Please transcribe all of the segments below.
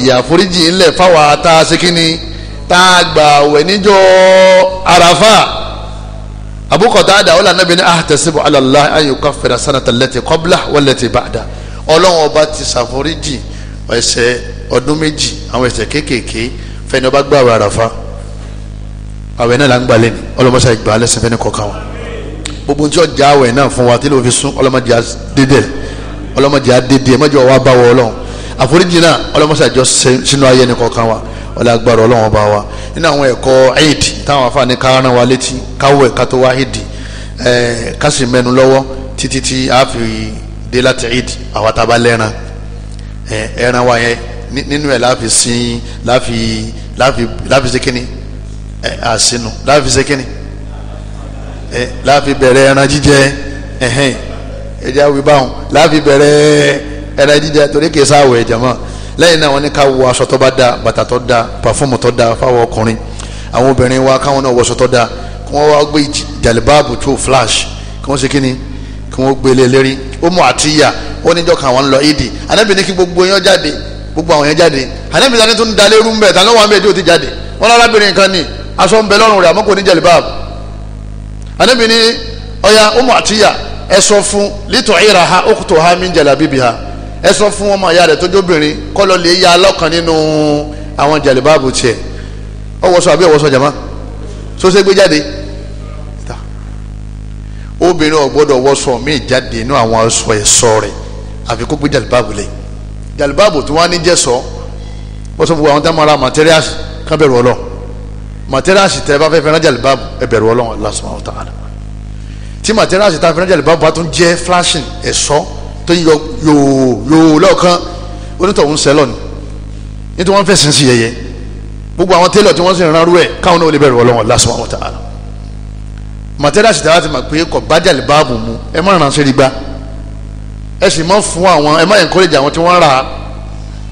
àyè àforíjì ńlẹ̀ fáwọn tá a ṣe kíni tá a gbà wẹ̀ níjọ́ Àràfà. Abu Qatada ó lànà bí ní ahtasibu ala Allah an yukaffira sanata allati qabla wallati ba'da. Ọlọ́run ọba ti ṣàforíjì ẹ̀ṣẹ̀ ọdún méjì, àwọn ẹ̀ṣẹ̀ kéékèèké fẹ́ni ọba gbà wẹ̀ Àràfà. Àwẹ̀ náà là ń gbà lẹ́nu, ọlọ́mọṣà ìgbà lẹ́sìn fẹ́ni kọ̀ọ̀kan wa. Gbogbo tí ọjà àwẹ̀ náà fún wa tí ló fi sún ọlọ́mọdé àdédé, ọlọ́mọdé àdédé mọ́jọ́ wa bá wọ ọlọ́run. Àforíjì náà ọlọ́mọṣà jọ sínú ayé ẹni kọ̀ọ̀kan wa, ọlọ́gbàrọ̀ ọlọ́run ọba wa. Nínú àwọn ẹ̀kọ́ Eid táwọn afáàní kárán wa létí káwọ̀ ẹ̀ka tó wá Eid, ká sì mẹ́nu lọ́wọ́ títí tí a fi dé láti Eid. Àwa tá a bá lẹ́ran ẹran wa yẹn nínú ẹ̀ láfi sin láfi láfi láfi ṣe kíni àsinu láfi ṣe kíni láfi bẹ̀rẹ̀ ẹran jíjẹ. Ẹ̀hẹ́n ẹ̀jẹ̀ awi báwọn láfi bẹ̀rẹ̀ ẹran jíjẹ torí kìí sáwọ̀ ẹ̀jẹ̀ mọ́. Lẹ́yìn náà wọ́n ní ká wọ aṣọ tó bá da, bàtà tó da, pàfọ́ọ̀mù tó da fáwọn ọkùnrin. Àwọn obìnrin wa káwọn náà wọṣọ tó da, kí wọ́n wá gbé jàlibáàbù tó flash, kí wọ́n ṣe kíni, kí wọ́n gbélé lérí. Ó mú àtìyà ó níjọ́ kan àwọn ń lọ ìdì. Ànábì ní kí gbogbo yẹn jáde, gbogbo àwọn yẹn jáde. Ànábì ní tó ń dalé rú ń bẹ̀, tàbí wọn bẹ̀ tí ó ti jáde. Wọn lárábìnrin kan ní aṣọ ń bẹ lọ́rùn rẹ̀ àmọ́ kò ní jàlibáàbù. Ànábì ní ọya ó mú àtìyà ẹ sọ fún lítọ̀ ìrà ha ó kùtò ha mí jalabibiha, ẹ sọ fún ọmọ ìyá rẹ̀ tó jóbìnrin kọ́ lọ lè ya alọ́kan nínú àwọn jàlibáàbù tiẹ̀. Ọwọ́sọ àbí ọwọ́sọ jàmá sọ́sẹ́ gbé jáde. Obìnrin ò gbọ́dọ̀ wọṣọ míì jáde inú àwọn aṣọ ẹ̀ṣọ́ rẹ̀ àfi kó gbé jàlibáàbù lẹ̀. Jàlibáàbù tí wọ́n á ní jẹ́sọ wọ́n sọ fún àwọn tí wọ́n ra materials kán bẹ̀rù Ọlọ́run. Materials tẹ́ bá fẹ́ fẹ́ràn jàlibáàbù ẹ bẹ̀rù Ọlọ́run Allah subhanahu wa ta'ala. Tí materials tá fẹ́ràn jàlibáàbù bá tún jẹ́ flashing ẹ̀ṣọ́ tó ń yọ yòó lọ́ọ̀kan, onítọ̀hún sẹ́lọ̀ ni nítorí wọ́n fẹ̀sìn sí yẹyẹ. Gbogbo àwọn tẹ́lọ̀ tí wọ́n sì rán rú ẹ̀ káwọn náà lè bẹ̀rù Ọlọ́run Allah subhanahu wa ta'ala. Materials tẹ́lá ti mọ̀ pé kò bá jàlibáàbù mu ẹ má ràn sórí gbá, ẹ sì má fún àwọn, ẹ má encourage àwọn tí wọ́n rà á.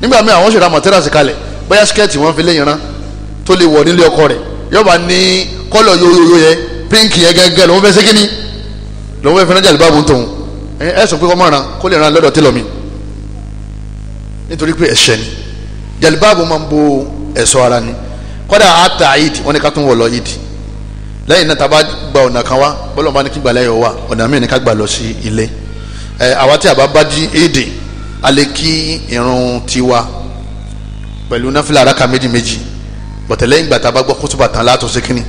Nígbà míì àwọn sì ra materials kalẹ̀, bóyá skẹ́ẹ̀tì wọ́n fi léyìn rán tó lè wọ̀ nílé ọkọ rẹ̀, yọba ní kọ́lọ̀ yóyóyó yẹ pínkì yẹn gẹ́gẹ́ lòun fẹ́ ṣe kíni, lòun fẹ́ fẹ́ràn jàlibáàbù tòun. Ẹ sọ pé kọ́ mọ̀ràn kó lè ràn lọ́dọ̀ tẹ́lọ̀ mi, nítorí pé ẹ̀ṣẹ̀ ni. Jàlibáàbù máa ń bo ẹ̀ṣọ́ ara ni. Kọ́dà àtà ìdí wọ́n ní ká tún wọ̀ lọ ìdí. Lẹ́yìn náà tá a bá gba ọ̀nà kan wá, bọ́lá ọba ní kí gbalẹ̀ yọ̀ wá, ọ̀nà míì ní ká gbà lọ sí ilé. Àwa tí a bá bá jí ìdí, a lè kí irun tiwa pẹ̀lú náfìlà araka méjì méjì. Bọ̀tẹ̀ lẹ́yìn ìgbà tá a bá gbọ́ kútùbà tán látò ṣe kíni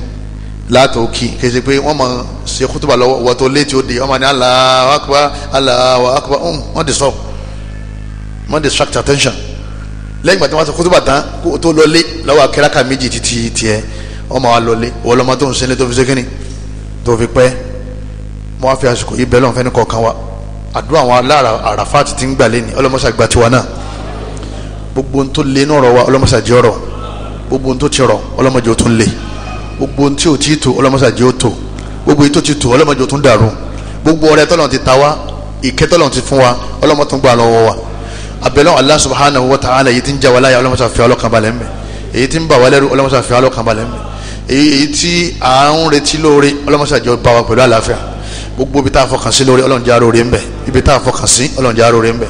látò kí. Kì í ṣe pé wọ́n máa ṣe kútùbà lọ́wọ́ wọ́n tó létí ó di wọ́n máa ní Allahu Akbar Allahu Akbar, wọ́n disturb, wọ́n distract attention. Lẹ́yìn ìgbà tí wọ́n ṣe kútùbà tán kó tó lọlé lọ́wọ́ akẹ́rẹ́kà méjì títí tiẹ̀ wọ́n máa wá lọlé. Wọ́n lọ́mọ tó ń ṣẹlẹ̀ tó fi ṣe kíni tó fi pẹ́. Wọ́n á fi àsìkò yìí bẹ́ẹ̀ lọ́n fẹ́ ní kọ̀ọ̀kan wa. Àdúrà àwọn alára Àràfáà ti ń gbà lẹ́ni, ọlọ́mọṣà gba tiwa náà. Gbogbo ohun tó lé ní ọ̀rọ̀ wa ọlọ́mọṣà jẹ́ ọ̀rọ̀, gbogbo ohun tó ti rọ̀ ọlọ́mọdé ó tún lé, gbogbo ohun tí ò tí tó ọlọ́mọṣà jẹ́ ó tó, gbogbo èyí tó ti tó ọlọ́mọdé ó tún dàrú, gbogbo ọrẹ tọ́lọ́run ti ta wá, ìkẹ́ tọ́lọ́run ti fún wa ọlọ́mọ tún gbà lọ́wọ́ wa. Abẹ́lẹ́ Allah subhanahu wa ta'ala èyí tí ń já wa láyà ọlọ́mọṣà fi ọlọ́kan balẹ̀ ńbẹ̀, èyí tí ń bà wá lẹ́rù ọlọ́mọṣà fi ọlọ́kan balẹ̀ ńbẹ̀, èyí tí à ń retí lóore ọlọ́mọṣà jọ bá wa pẹ̀lú àlàáfíà. Gbogbo ibi tá a fọkàn sí lóore Ọlọ́run jẹ́ aróore ńbẹ̀, ibi tá a fọkàn sí Ọlọ́run jẹ́ aróore ńbẹ̀,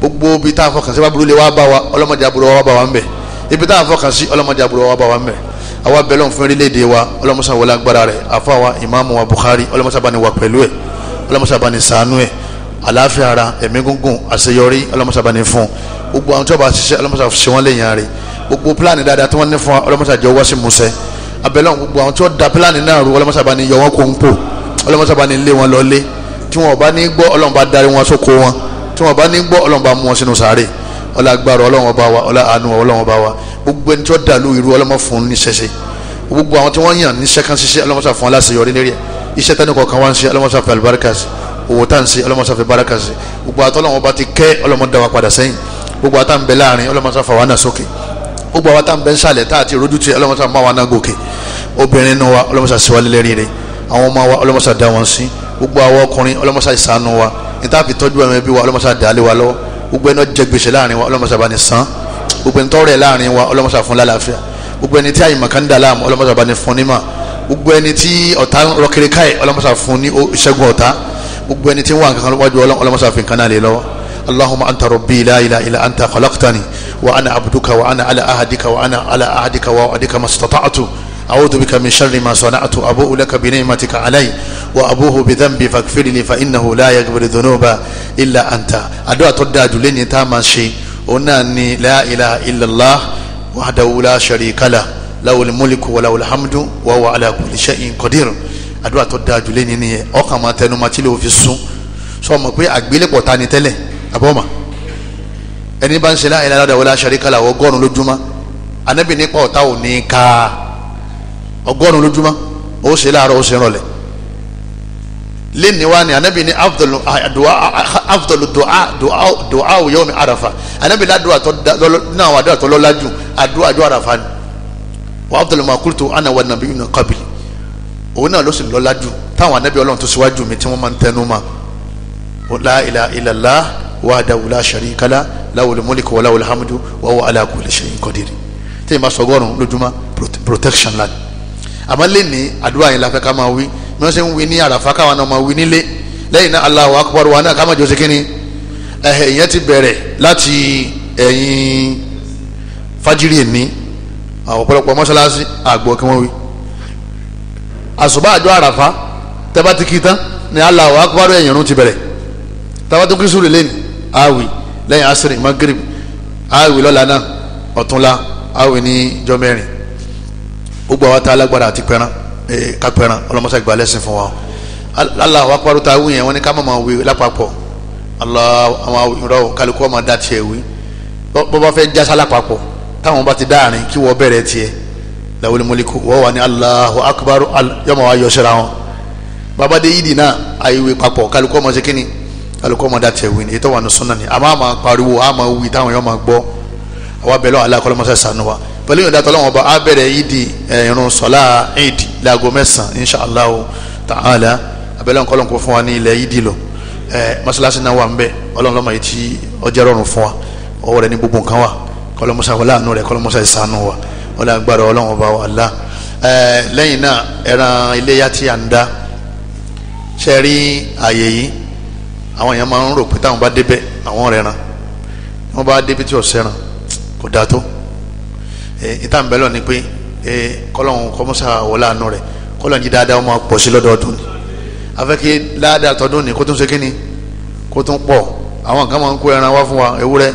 gbogbo ibi tá a fọkàn sí báburú lè wá bá wa ọlọ́mọdé aburú wá bá wa ńbẹ̀, ibi tá a fọkàn sí ọlọ́mọdé aburú wá bá wa ńbẹ̀. Àwa bẹ̀ Ọlọ́run fún orílẹ̀-èdè wa, ọlọ́mọṣà wọlé agbára rẹ̀. Àfa wa ìmáàmù wa Bukhari ọlọ́mọṣà bá ní wà pẹ̀lú ẹ̀, ọlọ́mọṣà bá ní ṣàánú ẹ̀, àlàáfíà ara, ẹ̀mí gúngùn, àṣeyọrí ọlọ́mọṣà bá ní fún. Gbogbo àwọn tí wọ́n bá ṣiṣẹ́ ọlọ́mọṣà ṣe wọ́n léyìn rẹ̀. Gbogbo pílánì dáadáa tí wọ́n ní fún wa ọlọ́mọṣà jẹ́ wá sí musẹ́. Abẹ́lẹ́ gbogbo àwọn tí wọ́n da pílánì náà rú ọlọ́mọṣà bá ní yọ wọ́n kó ń pò, ọlọ́mọṣà bá ní lé wọn lọ lé. Tí wọn bá ní gbọ́ Ọlọ́run bá darí wọn sóko wọn, tí wọn bá ní gbọ́ Ọlọ́run bá mú wọn sínú sàárè. Ọlá agbára Ọlọ́run ọba wa, ọlá àánú Ọlọ́run ọba wa. Gbogbo ẹni tí wọ́n dàlú irú ọlọ́mọ fún ní ṣẹṣẹ. Gbogbo àwọn tí wọ́n yàn ní sẹ́kàn ṣiṣẹ́ ọlọ́mọṣà fún aláṣeyọrí lérí ẹ̀. Iṣẹ́ tẹ́ni kọ̀ọ̀kan wá ń ṣe ọlọ́mọṣà fún alibarika sí, owó tá ń ṣe ọlọ́mọṣà fún baraka sí. Gbogbo àtọ́lọ́wọ́n ọba ti kẹ́ ọlọ́mọ dá wa padà sẹ́yìn. Gbogbo àtà ń bẹ láàrin ọlọ́mọṣà fà wá náà sókè. Gbogbo àwọn tá ń bẹ nsàlẹ̀ tá àti rojú ti ọlọ́mọṣà má wa náà gòkè. Obìnrin nù wa ọlọ́mọṣà sì wá lélẹ́rìí rẹ̀. Àwọn ọmọ wa ọlọ́mọṣà dá wọn sí. Gbogbo àwọn ọkùnrin ọlọ́mọṣà ìsànù wa, níta fi tọ́jú ẹ̀mọ ẹbí wa ọlọ́mọṣà dá lé wa lọ́wọ́. Gbogbo ẹni jẹ gbèsè láàrin wa ọlọ́mọṣà bá ní san. Gbogbo ẹni tọ́rẹ̀ láàrin wa ọlọ́mọṣà fún lálàáfíà. Gbogbo ẹni tí àyìnbọn kan dà láàmú ọlọ́mọṣà bá ní fún ní mà. Gbogbo ẹni tí ọ̀tá rọkiri káyì ọlọ́mọṣà fún ní ìṣẹ́gun ọ̀tá. Gbogbo ẹni tí ń wá nǹkan wájú ọlọ́mọṣà fi nǹkan náà lé lọ́wọ́. Allahumma anta rabbi la ilaha illa anta khalaqtani wa ana abduka wa ana ala ahadika wa ana ala ahadika wa wa'adika mastata'tu a'udhu bika min sharri ma sana'tu abu'u laka bi ni'matika alayya wa abuhu bi dhanbi faghfir li fa innahu la yaghfiru dhunuba illa anta. Àdúrà tó dáa jù lẹ́ni tá a máa ṣe òun náà ni la ilaha illallah wahdahu la sharika lah lahul mulku wa lahul hamdu wa huwa ala kulli shay'in qadir. Àdúrà tó dáa jù lẹ́ni nìyẹn. Ọkàn máa tẹnu máa tí lè fi sún sọ ma pé àgbélépọ̀ ta ni tẹ́lẹ̀ àbọ̀mà ẹni bá ń ṣe la ilaha illallah la sharika lah 100 lójúmọ́. Ànábì nípa ọ̀tá ò ní ká 100 lójúmọ́, ó ṣe láàárọ̀ ó ṣe rọ̀lẹ́. Lẹ́ni wa ni Ànábì ní afdalu du'a du'a yawmi Arafa. Ànábì ládùúgbò náà wà àdúrà tó lọ́lá jù àdúrà àjọ Arafa ni. Wa afdalu ma qultu ana wa nabiyyuna qabli. Òun náà ló sì lọ́lá jù táwọn Ànábì Ọlọ́run tó síwájú mi tí wọ́n máa ń tẹnu mọ́. La ilaha illallah wahdahu la sharika lah lahul mulku wa lahul hamdu wa huwa ala kulli shay'in qadir. Tí ìbá sọgọ́rùn lójúmọ́ protection land. Àmọ́ lẹ́ni àdúrà yẹn la fẹ́ ká máa wí bí wọ́n ṣe ń wí ní Àràfá káwọn náà máa wí nílé. Lẹ́yìn náà Allahu akbar wa náà ká máa jọ ṣe kínní. Ẹ̀hẹ̀ ìyẹn ti bẹ̀rẹ̀ láti ẹ̀yìn fájírì ní àwọn ọ̀pọ̀lọpọ̀ mọ́ṣáláṣí àgbọ̀ kí wọ́n wí. Àṣùbà àjọ Àràfá tẹ́bá ti kí tán ní Allahu akbar ẹ̀yìn irun ti bẹ̀rẹ̀. Tẹ́bá tó kí sùúrù lẹ́nu àwì lẹ́yìn asiri magrib àwì lọ́la náà ọ̀túnla àwì ní jọ mẹ́rin. Gbogbo àwọn tá alágbára àti pẹran kápẹran ọlọmọsá gba lẹ́sìn fún wa. Allahu akbar tá a wí yẹn wọ́n ní ká má máa wí lápapọ̀. Àwọn ìrọ̀ kálukú ọmọ dá tiẹ̀ wí bó bá fẹ́ jásá lápapọ̀ táwọn bá ti dáàrin kí wọ́n bẹ̀rẹ̀ tiẹ̀ lahul mulku wọ́n wà ní Allahu akbar yọmọ wa yọ síra wọn. Bàbá dé yídì náà àìwé papọ̀ kálukú ọmọ ṣe kínní kálukú ọmọ dá tiẹ̀ wí ni ètò wà ní súnà ni àmọ́ àmọ́ pariwo àmọ́ wí táwọn yọ máa gbọ́. Àwa bẹ̀rẹ̀ lọ́wọ́ aláàkọ́lọ́mọsá sànú wa pẹ̀lú ìyọ̀dá tọ́lọ́wọ́n bá a bẹ̀rẹ̀ ìdí irun sọ́lá ìdí láago 9 insha Allah ta'ala. Abẹ́lẹ́ nǹkan kó fún wa ní ilẹ̀ ìdí lọ mọ́sálásí náà wà ń bẹ̀ ọlọ́run lọ́mọ yìí tí ọjọ́ rọrùn fún wa ọwọ́ rẹ̀ ní gbogbo nǹkan wa kọlọ́mọsá wọlé àánú rẹ̀ kọlọ́mọsá ìsànú wa ọlọ́ agbára ọlọ́run ọba wa Allah. Lẹ́yìn náà ẹran iléyá tí à ń dá ṣe rí àyè yìí àwọn èèyàn máa ń rò pé táwọn bá débẹ̀ àwọn rẹ̀ ran wọ́n bá débẹ̀ tí ọ̀sẹ̀ ran kò dáa tó. Ìta ń bẹ lọ ni pé kọlọ́hún kọ́mọ́sá wọlé àánú rẹ̀ kọlọ́hún jí dáadáa ọmọ pọ̀ sí lọ́dọọdún ni afẹ́ kí dáadáa tọdún ni kó tún ṣe kí ni kó tún pọ̀. Àwọn kan máa ń kó ẹran wá fún wa ewúrẹ́